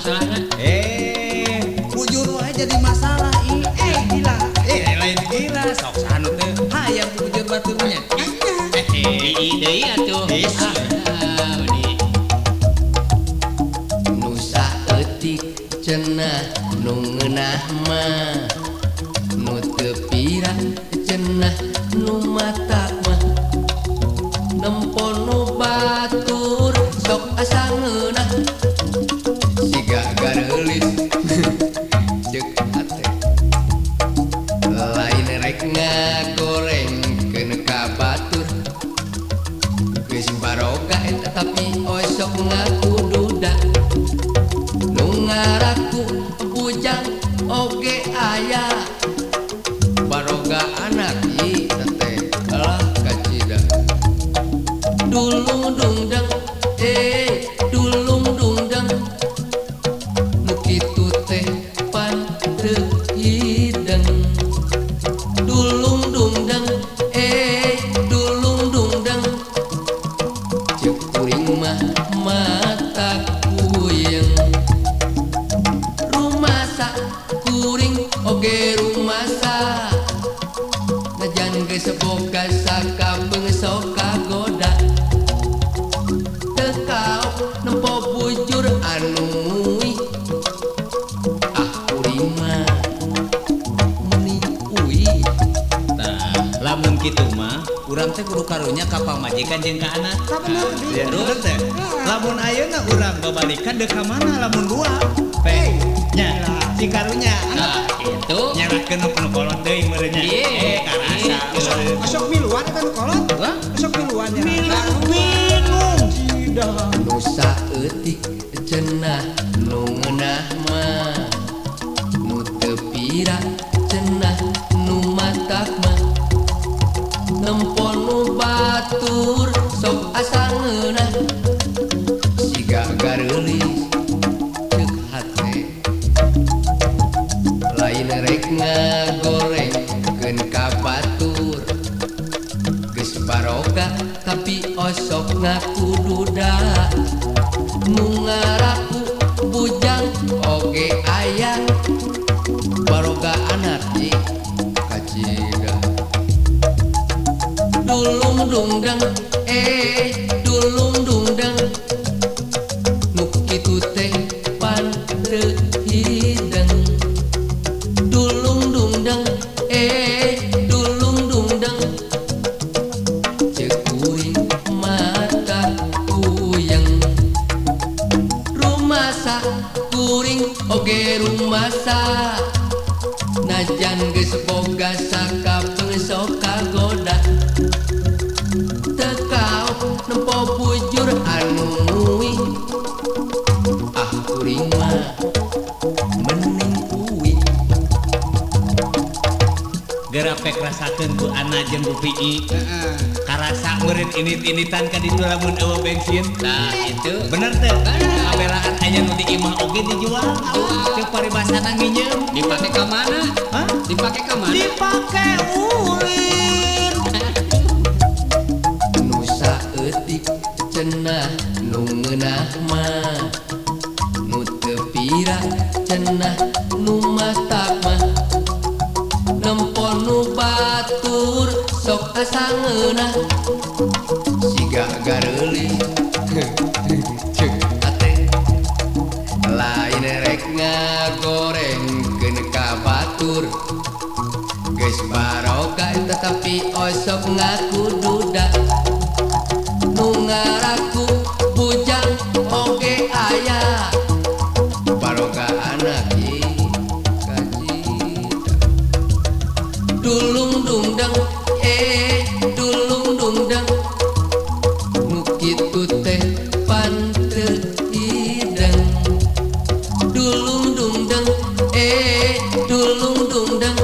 masalahna? Bujur wae jadi masalah ih. Gila. Lain gila sok sanu teh hayang bujur batur nya. Ii deui atuh. Ah, meni. Nu saeutik cenah nu ngeunah mah, nu teu pira cenah nu matak mah, nempo nu batur sok asa ngeunah siga gareulis ceuk hate lain rek ngagorengkeun ka batur geus baroga eta tapi osok ngaku duda nu ngaraku bujang oge aya baroga anak ieu teh kalah kacida dulung dungdeng dulung dungdeng nu kitu teh pan teu hideng dulung dungdeng dulung dungdeng ceuk kuring mah mata kuyeng rumasa kuring oge rumasa najan geus boga sakabeung sok kagoda teu kaop nempo bujur anu muih ah kuring mah meuni uih. Tah, lamun kitu mah urang teh kudu karunya ka pamajikan jeung ka anak. Tah bener. Bener teh. Lamun ayeuna urang babalikan deuk ka mana lamun dua? Pe. Nya, si karunya. Nah, itu. Nyarahkeun nu kolot deui meureun nya. Karasa. Osok miluan eta nu kolot? Hah? Osok miluan nya. Milu bingung. Tidak. Nu saeutik cenah nu ngeunah mah, nu teu pira cenah nu matak mah, nempo nu batur sok asa ngeunah siga gareulis ceuk hate lain rek ngagorengkeun ka batur geus baroga tapi osok ngaku duda nu ngaraku bujang oge aya baroga anak ieu kacida dulung dungdeng dulung dungdeng nu kitu teh pan teu hideng dulung dungdeng dulung dungdeng ceuk kuring mata kuyeng rumasa kuring oge rumasa najan geus boga sakabeung sok kagoda teu kaop nempo bujur anu muih ah kuring mah mending uih. Geura pek rasakeun ku anak jeung ku Pi. Karasa meureun init-initan ka ditu lamun eueuh bensin. Nah, itu. Bener teh? Kabelaan aya nu di imah oge dijual. Ceuk paribasana nginjem. Dipake ka mana? Hah? Dipake ka mana? Dipake ulin. Nu saeutik cenah nu ngeunah mah, nu teu pira cenah nu matak mah, nempo nu batur sok asa ngeunah siga gareulis ceuk hate lain rek ngagorengkeun ka batur geus baroga eta tapi osok ngaku duda nu ngaraku bujang oge aya baroga anak ieu kacida dulung dungdeng dulung dungdeng nu kitu teh pan teu hideng dulung dungdeng dulung dungdeng.